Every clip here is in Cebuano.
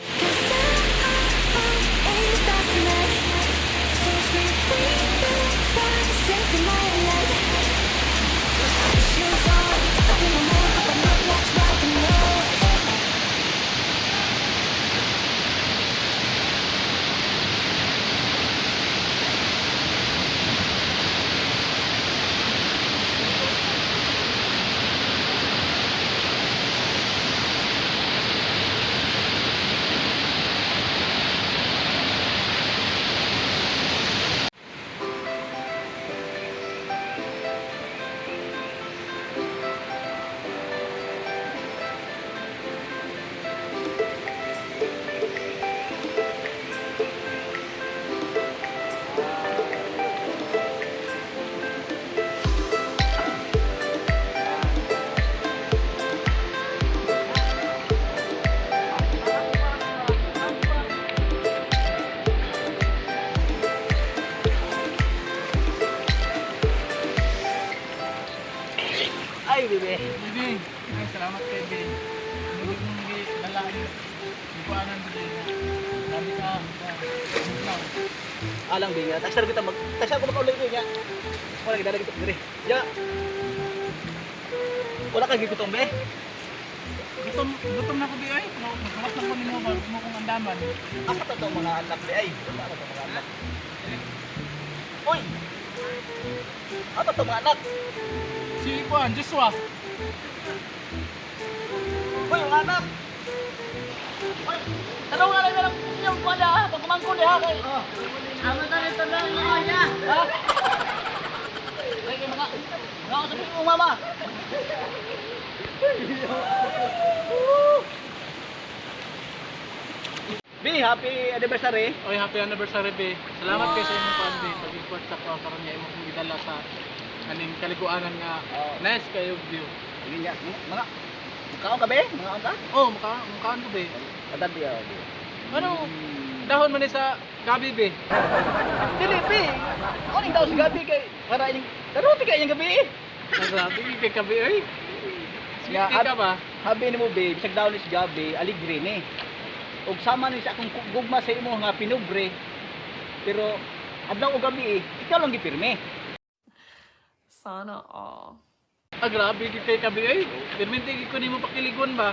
'Cause I'm in the stars tonight. So sweet, we fire, set the night light. Shoes on, up in the mood, up and up, let's rock and roll. Ay, bebe. Bibi, ay, salamat kay Bi. Hindi mo ngi dala ni kuanan dili. Dami ka. Ikaw. Alang bi nga. Taksar kita mag taksar ko makaulay ko niya. Wala gidala kita diri. Ya. Wala ka gigutom be. Gutom gutom na ko bi ay. Nagbuhat na ko nimo bago mo kong andaman. Asa pa to mga anak be ay? Wala pa to mga anak. Uy. Asa to mga anak? Si kuan Joshua. Uy, mga anak. Uy, tanong nga lang lang inyong kuwan ha, pagkumangkol ha kay. Amo ta rin tanong nga niya. Ha? Kay kay mga ako sabihin mo mama. Bi, happy anniversary. Oy, happy anniversary bi. Salamat kay sa imong kuan bi. Pag-ikuan sa kuan karon nga imong kong gidala sa aning kaliguanan nga Oo. nice kayo view. Sige nga, mga makaon ka be? Mga ka? Oh, maka mukaan ko bi. Kadadi ah, bi. Ano dahon man ni sa gabi bi? Dili bi. Ako ning daw sa gabi kay para inyong daruti kay inyong gabi eh. Ang Grabe kay gabi oy. Nga, Sweet ka ba? Habi nimo be, bisag daw ni sa gabi, aligre ni. Ug sama ni sa akong gugma sa imo nga pinubre. Pero adlaw og gabi eh, ikaw lang gipirmi. Sana all. Ah, grabe gid kay kabi oy. Permente gid ko nimo pakiligon ba?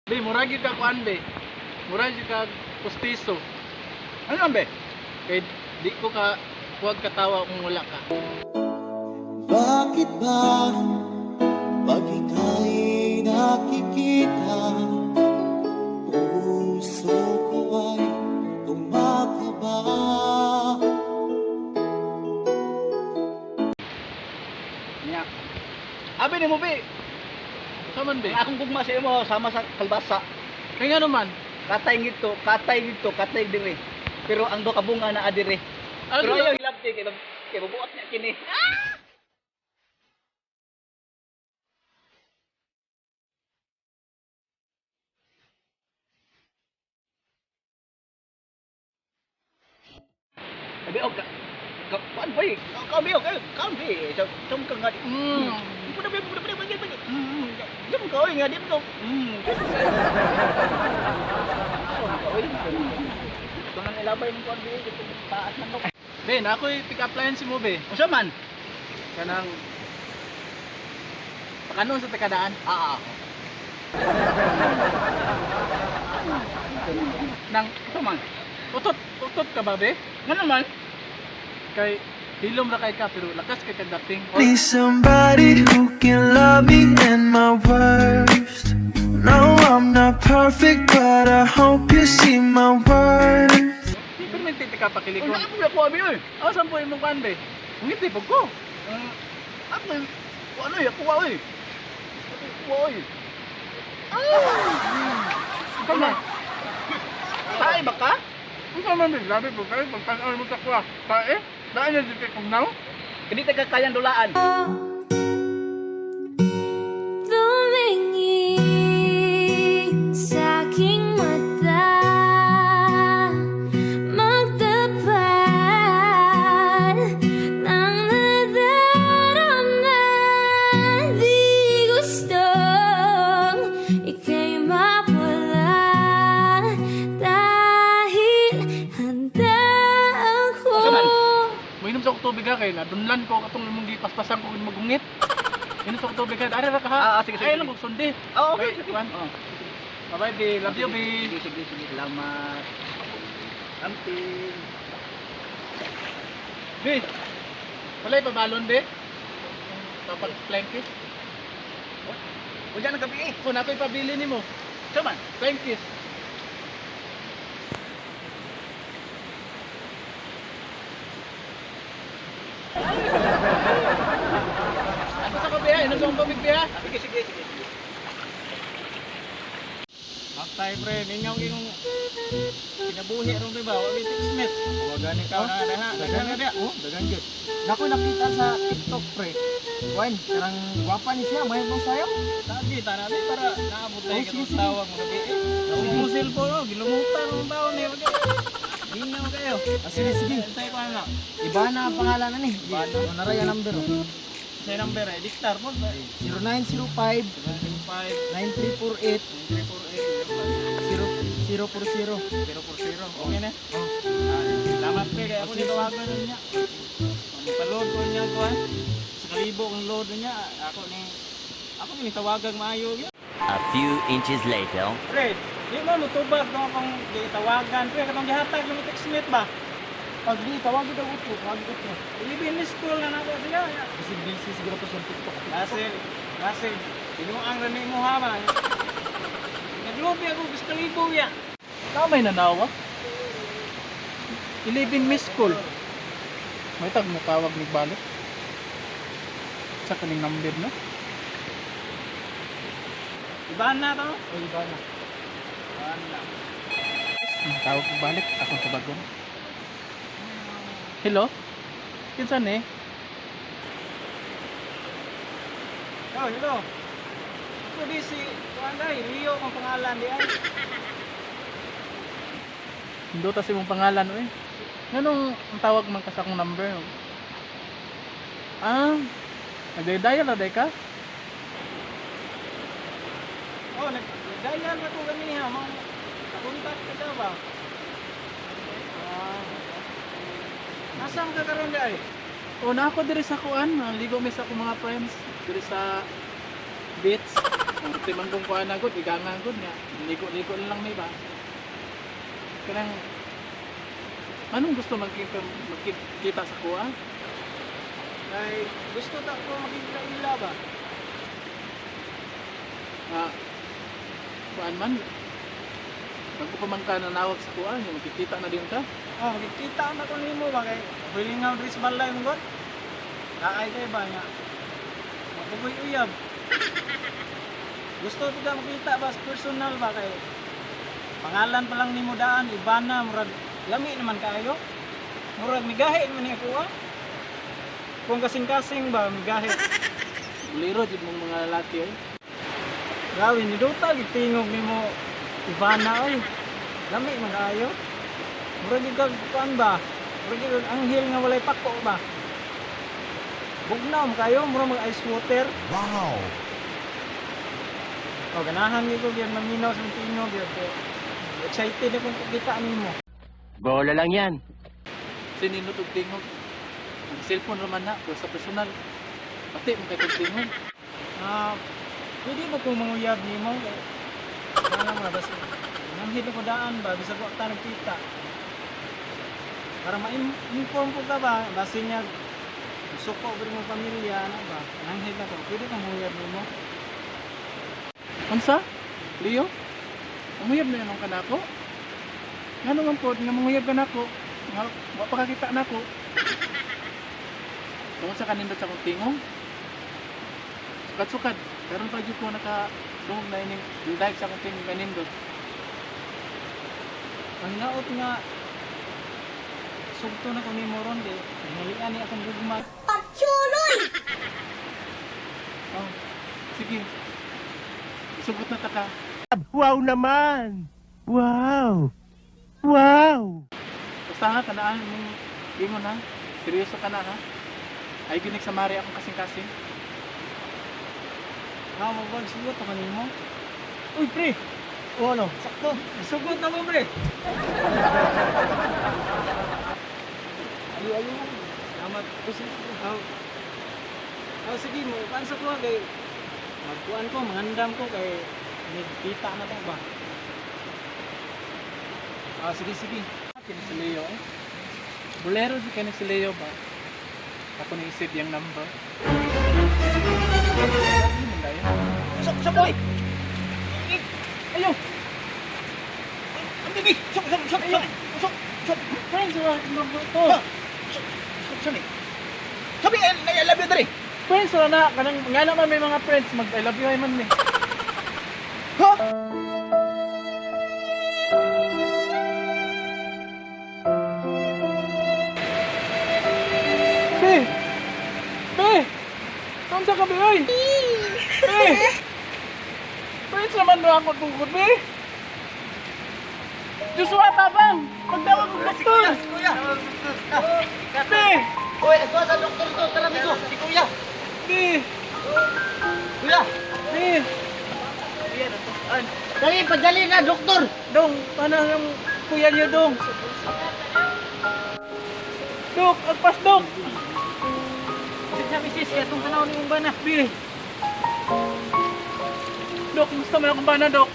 Be, mura gyud ka kuan be. Mura gyud ka pustiso. Ano lang be? Kay di ko ka huwag katawa kung wala ka. Bakit ba pag ika'y nakikita, puso ko ay tumakaba? Nya. Abi nimo be, Sa man be? ang akong gugma sa imo sama sa kalbasa. Kay ngano man? Katay ngito, katay ngito, katay dire. Pero ang do kabunga na adire. Ano Pero ayaw hilabti kay kay bubuot niya kini. Kuan pa eh. Kami okay, kami. Sa sa ka nga. Puna puna puna puna puna. Di mo ka oy nga di mo ka. Ito nang ilabay ng kuan bi dito taas man ko. Be, na ako'y pick up line si mo, be. Unsa man? Kanang Pakanon sa takadaan. Ah. Nang Unsa man? utot, utot ka ba, be? Ngano man? Kay hilom ra kay ka pero lakas kay kagdating. Need somebody who can love me in my worst. No, I'm not perfect, but I hope you see my worth. Pero may titi ka pakilikon. Unsa mo ko abi oy? Oh, saan po imong kuan, be? Ngiti po ko. Ako ano eh, ako oy. Ako oy. Ikaw man. Tae ba ka? Ikaw man, be. Grabe po kayo. Pagtanaw mo sa kuha. Tae? Daan niya dito kong now? Kini ta kayang dulaan. Tumingin sa aking mata, magtapat ng nadarama. Di gustong ika'y mawala dahil handa ako. Mainom sa akong tubig ha, kay nadunlan ko katong imong gipaspasan ko magungit. Inom sa akong tubig ha. Ari ra ka ha. Ah, ah, sige, sige, Ay sige. lang kog sundi. Ah, okay, Bye, sige. kuan. Oh. Bye-bye, be. Love you, be. Sige, sige, sige. Salamat. Amping. Be. Walay pabalon, be. Papag flying kiss. Unya ng gabi eh. Kung ako'y pabili nimo, Unsa man? flying kiss. Ako sa kape ha, inom sa akong tubig, be ha. Sige, sige, sige, sige. Patay pre, mingaw kayong kinabuhi ron ba? Wa may text. Wa gani ka na na ha. Dagan na dia. Oh, dagan gyud. Nako nakita sa TikTok pre. Wan, karang gwapa ni siya, may mong sayaw. Tagi tanan para naabot tayo Oh, sige, katong sige. tawag mga gabi. Eh. Ang cellphone oh, gilumutan ang tao ni. Gingaw kayo. Ah, sige, sige. Say pa na. Iba na ang pangalan na ni. Iba na. Naray ang number. oh. Say number eh, diktar mo. 0905 705 9348 348 040. 040. Okay na. Oh. Salamat pre kay ako ni tawagan na niya. Pa-load ko niya ko Sa kalibo kong load niya, ako ni tawagan maayo gyud. A few inches later. Pre, di mo mutubag no akong gitawagan. Pre, katong gihatag yung text mate ba? Pag di tawag daw ko, tawag ko. Ibin ni school na nako siya. Kasi busy siguro to sa TikTok. Basil, basil, tinuang ra ni mo ha ba? Naglubi ako gusto libo ya. Kamay nanawa. 11 miss call. May tag mo tawag ni balik. Sa kaning number no? Ibahan na to? Oh, iba na. Ibahan na. Ang tawag ko balik, akong tabagon. Hello? Kinsa ni? Oh, hello. Ako di si Kuanday, Rio ang pangalan di ay. Hindot sa imong pangalan oy. Nganong ang tawag man ka sa akong number? Ah, nagdial ra day ka? Oh, nag-dial na ko ganiha, mga nakontak ka daw ba? Ah. Nasaan ka karon day? Oh, na ako diri sa kuan, ligo mi sa akong mga friends diri sa beach. Ang timang kong kuan agad, iganga agad nga. Ligo-ligo na lang mi ba. Kanang anong gusto magkita magkita sa kuan? Kay gusto ta ko makita ila ba? Ah, kuan man. Bago pa man ka nanawag sa kuan, yung magkikita na din ka. Oh, makikita na ko nimo ba kay hulingaw diri sa balay mo god. Naay kay ba nga. Mapugoy uyab. Gusto ko ka makita ba sa personal ba kay pangalan pa lang nimo daan Ivana murag lami naman kaayo. Murag migahi man ni ako ah. Kung kasing-kasing ba migahi. Buliro jud mong mga lalaki ay. Grabe ni Dota gitingog nimo Ivana oy. Lami man kaayo. Murag gyud kag kuan ba? Murag gyud kag anghel nga walay pako ba? Bugnaw man kayo, mura mag ice water. Wow. Oh, ganahan gyud ko gyud maminaw sa tingog gyud. Excited akong kita nimo. Bola lang yan. Sinindot og tingog. Ang cellphone raman na pero sa personal pati mo kay kog tingog. Ah, pwede ba kong manguyab nimo? Kay ano nga basta nanghid ko daan ba bisag wa ta nagkita. Para ma-inform ko ka ba basin niya suko ba mo pamilya ano ba? Nanghid ako. Pwede kang manguyab nimo? Unsa? Leo? Manguyab na yun kanako? Ngano man pod nga manguyab ka nako? Nga wa pa kakita nako. Tungod sa kanindot sa akong tingog. Sukad-sukad. Karon pa jud ko naka dungog na ining dive sa akong tingog kanindot. Ang naot nga sugto na ko nimo ron di hinalian ni akong gugma. Oh, sige. Isugot na ta ka. Wow naman! Wow! Wow! Basta ha, kanaan mong ingon ha. Seryoso ka na ha. Ay ginig sa mari akong kasing-kasing. Ha, mabag sugot ako nimo. Uy, pre. O ano? Sakto. Sugot na mo, pre. Ayo, ayo. Salamat. O, sige, sige. Oh. Oh, sige mo. Kuan sa kuha kay magkuan ko, mangandam ko kay nagkita na to ba. Ah, sige, sige. Kini si Leo eh. Bolero si kini si Leo ba? Ako na isip yung number. Sok, sok, oy! Ayo! Ang bibi! Sok, sok, sok, sok! Sok, sok! Friends, wala number to. Sok, sok, sok! Sabi, I love you, dre! Friends, wala na. Kanang, nga naman may mga friends. Mag I love you ay man ni. Ha? Be! Be! Saan sa kabi, oy? Be! Friends naman na ako tungkod, be! Joshua, tabang! Pagdawag ng doktor! Kuya! Be! Uy, ito sa doktor to, tara migo. Si Kuya! Be! Kuya! Be! Dali, padali na, doktor. Dong, paano yung kuya niyo, Dong? Dok, agpas, Dok! Sa misis, kaya itong tanaw ni mong bana. Be! Dok, gusto mo akong bana, Dok?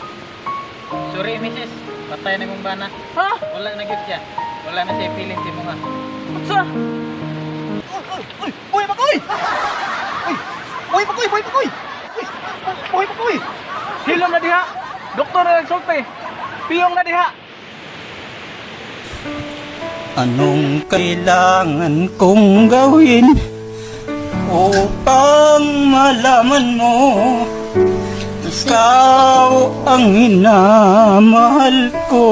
Sorry, misis. Patay na mong bana. Ha? Wala na gyud siya. Wala na siya feeling si mga. Unsa? Uy, uy, uy! Buhay pa ko, uy! Uy! Buhay pa ko, uy! Buhay pa ko, uy! Uy! Buhay pa ko, uy! Hilom na diha! Doktor na nagsulti! Piyong na diha! Anong kailangan kong gawin upang malaman mo ikaw ang minamahal ko?